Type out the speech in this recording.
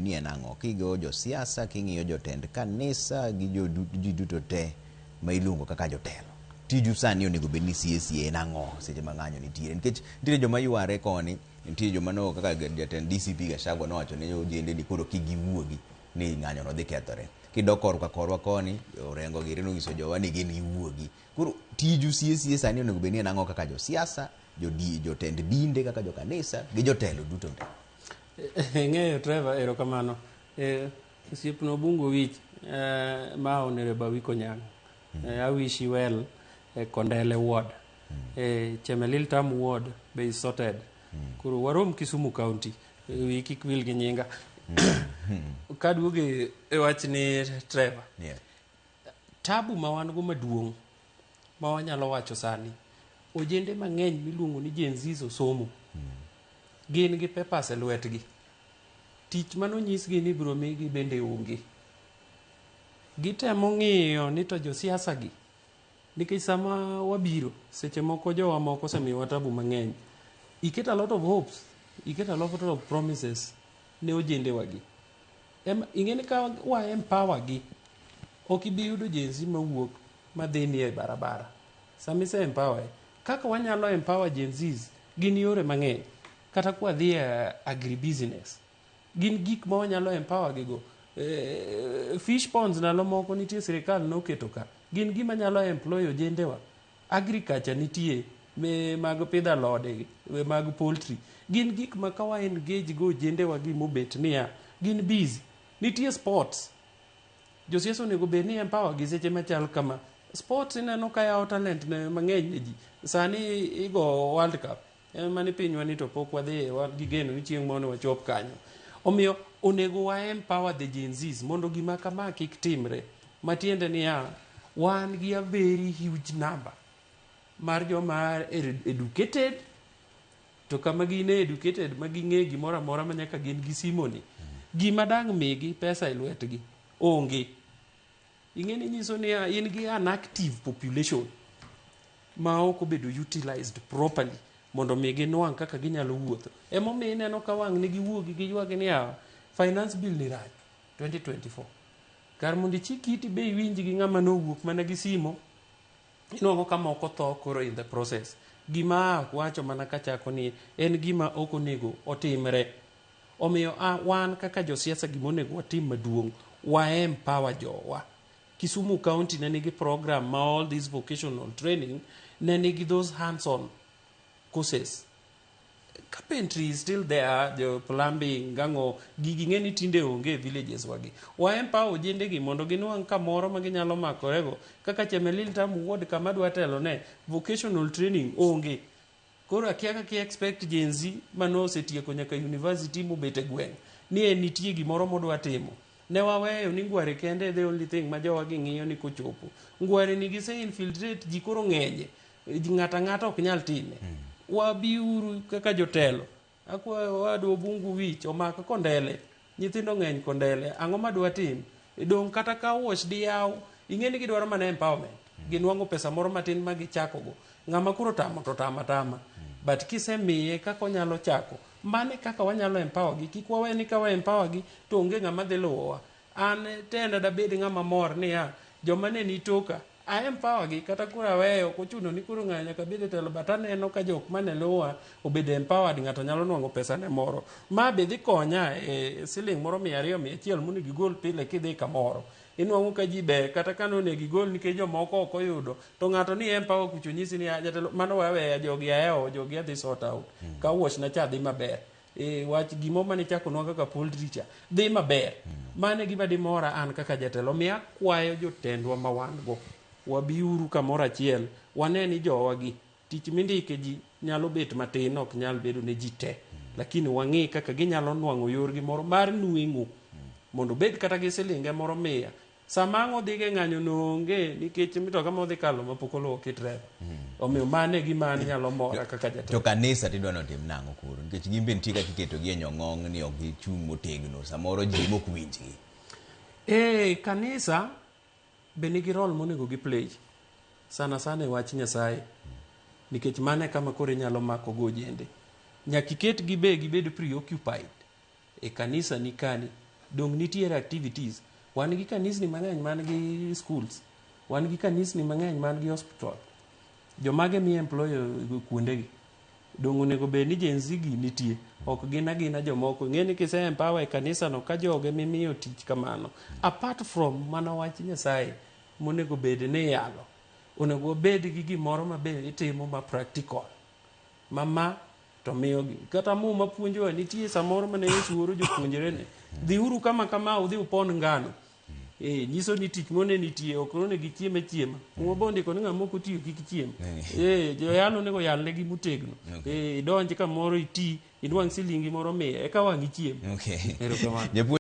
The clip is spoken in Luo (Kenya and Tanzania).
ni en ang'o? Kigo josiasa, king'iyo jotend kanisa gi ji duto te ma iluongo kaka jotelo. Tiju sani onego bed ni sie sie en ang'o seche ma ng'anyo nitiere? Nikech nitiere joma yware koni, nitie joma no kaka jatend DCP Gachagua nowacho ne ojende ni koro kik giwuogi ni ng'anyo no dhi kethore. Kidok korka korwa koni, Orengo giri nonyiso jowa ni gin giwuogi. Koro tiju sie sie sani onego bed ni en ang'o kaka josiasa, jotend dinde kaka jokanisa gi jotelo duto te? Ing'eyo Trevor, erokamano. Osiepna Obungo Wich, ma Honorable Awiko Nyang'. I wish you well Kondele ward. Chemelil Tam ward be is sorted. Koro warom Kisumu County. Wiyi kik wil gi nyinga. Kaduogo e wach ni Trevor. Tabu ma wan go maduong' ma wanyalo wacho sani, ojende mang'eny miluongo ni Gen Zs osomo. Gin gi papers e lwetgi. Tich manonyisgi ni ibiro migi bende onge. Gitemo ng'iyo ni to josiasa gi, nikech sama wabiro, seche moko jowa moko osemiyowa tabu mang'eny. Iketo a lot of hopes, iketo a lot of promises ne ojendewa gi. Ing'e ni ka wa empower gi, ok ibi yudo Gen Z mawuok madhi ni e barabara. Sama ise empower, kaka wanyalo empower Gen Zs gin yore mang'eny. Kata kwa dhi e agribusiness, gin gik ma wanyalo empower gi go. Fish ponds ndalo moko nitie sirikal noketo ka. Gin gima nyalo employ ojendewa. Agriculture nitie me mag pidho alode, mag poultry. Gin gik ma ka wa engage go ojendewa gi mobet niya, gin busy. Nitie sports. Josiasa onego bed ni empower gi seche machal kama. Sports ineno ka yawo talent ne mang'eny ne ji. Sani igo World Cup. En mani pinywa ni to pok wadhiye, wan gi geno ni chieng' moro wachop kanyo. Omiyo onego wa empower the Gen Zs mondo gima kama kik timre. Matiende niya, wan gi a very huge number mar joma educated to kama gin educated ma ging'e gimoro amora ma nyaka gin gi simo ni. Gima dang' migi pesa e lwetgi onge. Ing'e ni nyiso niya in gi an active population ma ok obedo utilized properly mondo mi ginwang' kaka ginyalo wuotho. Emomiyo ineno ka wang' ni giwuogi giywag niya finance bill ni rach 2024. Kar mondo ichik iti be iwinj gi ng'ama nowuok mana gi simo, inwang'o ka moko tho koro in the process. Gima wacho mana kachako ni en gima ok onego otimre. Omiyo wan kaka josiasa gima onego watim maduong' wa empower jowa. Kisumu County ne nigi program ma all this vocational training ne nigi those hands-on courses. Carpentry is still there, the plumbing, gang'o, gigi ng'e ni tinde onge e villages wagi. Wa empower ojende gi mondo ginwang' kamoro ma ginyalo makorego. Kaka Chemelil Tam ward kama dwa telo ne, vocational training onge. Koro akia kaka i expect Gen Z mane osetieko nyaka university mobet e gweng' ni en nitie gimoro modwa timo. Ne waweyo ni ngware kende e the only thing ma jowa gi ng'iyo ni kochopo. Ngware ni gise infiltrate ji koro ng'enye. Ng'ato ang'ata ok nyal time. Wabiuru kaka jotelo. Akwayo owadwa Obungu Wich omak Kondele. Nyithindo ng'eny Kondele. Ang'o ma dwatim? Dong' kata car wash diyaw. Ing'e ni gidwaro mana empowerment. Ginwang'o pesa moro matin ma gichako go. Ng'ama koro tamo to tama tama. But kisemiye kaka onyalo chako, mano e kaka wanyalo empower gi. Kik wawe ni ka wa empower gi to onge ng'ama dhi luwowa. An tenda dabed ng'ama mor niya, joma ne ni toka, a empower gi kata koro aweyo ok ochuno ni koro ng'ayo nyaka bed e telo but aneno ka jok mane luwa obedo empowered ng'ato nyalo nwang'o pesa ne moro. Ma be dhi konya e siling moro 200 100 monego igol pile kidhi kamoro. Inwang'o ka ji ber kata ka nonego igol nikech jomoko ok oyudo to ng'ato ni empower kucho nyisi ni jatelo mano we aweya jogi ahewo jogi adhi sort out. Car wash na cha dhi maber. Wach gimo mane ichakonwa kaka poultry cha dhi maber. Mano e gima dimora an kaka jatelo. Omiyo akwayo jotendwa ma wan go wabiuru kamoro achiel wane ni jowa gi tich mindike ji nyalo bet matin ok nyal bedo ne ji te. Lakini wang'i kaka ginyalo nwang'o yorgi moro mar nweng'o mondo obed kata gi silinge moro 100. Sama ang' odhi e ng'anyo no onge nikech mitoka modhi kalo mapok oluwo kitreva. Omiyo mano e gima an nyalo mora kaka jatelo. To kanisa tidwa ni otim nang'o koro? Nikech gin be nitie kaka iketogi e nyong'ong' ni ok gichung' motegno. Samoro ji ema ok winjgi. Kanisa be nigi role monego gi play. Sana sana e wach Nyasaye. Nikech mano e kama koro inyalo mako go ojende. Nyaka iket gi be gibed preoccupied e kanisa ni kani. Dong nitiere activities. Wan gi kanisni mang'eny man gi schools. Wan gi kanisni mang'eny man gi hospital. Jomage mi employ kuondegi? Dong onego bed ni Gen Z gi nitie. Ok gin agina jomoko. Ing'e ni kise empower e kanisa no ka joge mimiyo tich kamano. Apart from mana wach Nyasaye monego bed ni iyalo. Onego wabed gi gimoro ma be itimo ma practical. Ma ma to miyogi. Kata muma puonjowa nitie samoro mane Yesu oro jopuonjrene. Dhiuru kama kama udhi upon ngano. Eh, nyiso ni tich mone nitie ok onego ichiem achiema. Muma be ondiko ni ng'ama ok otiyo kik chiem. Eh, joyalo onego oyal negi motegno. Eh, idonj kamoro iti, inwang' silingi moro miye, eka wang' ichiem. Okay. Erokamano. Japuonj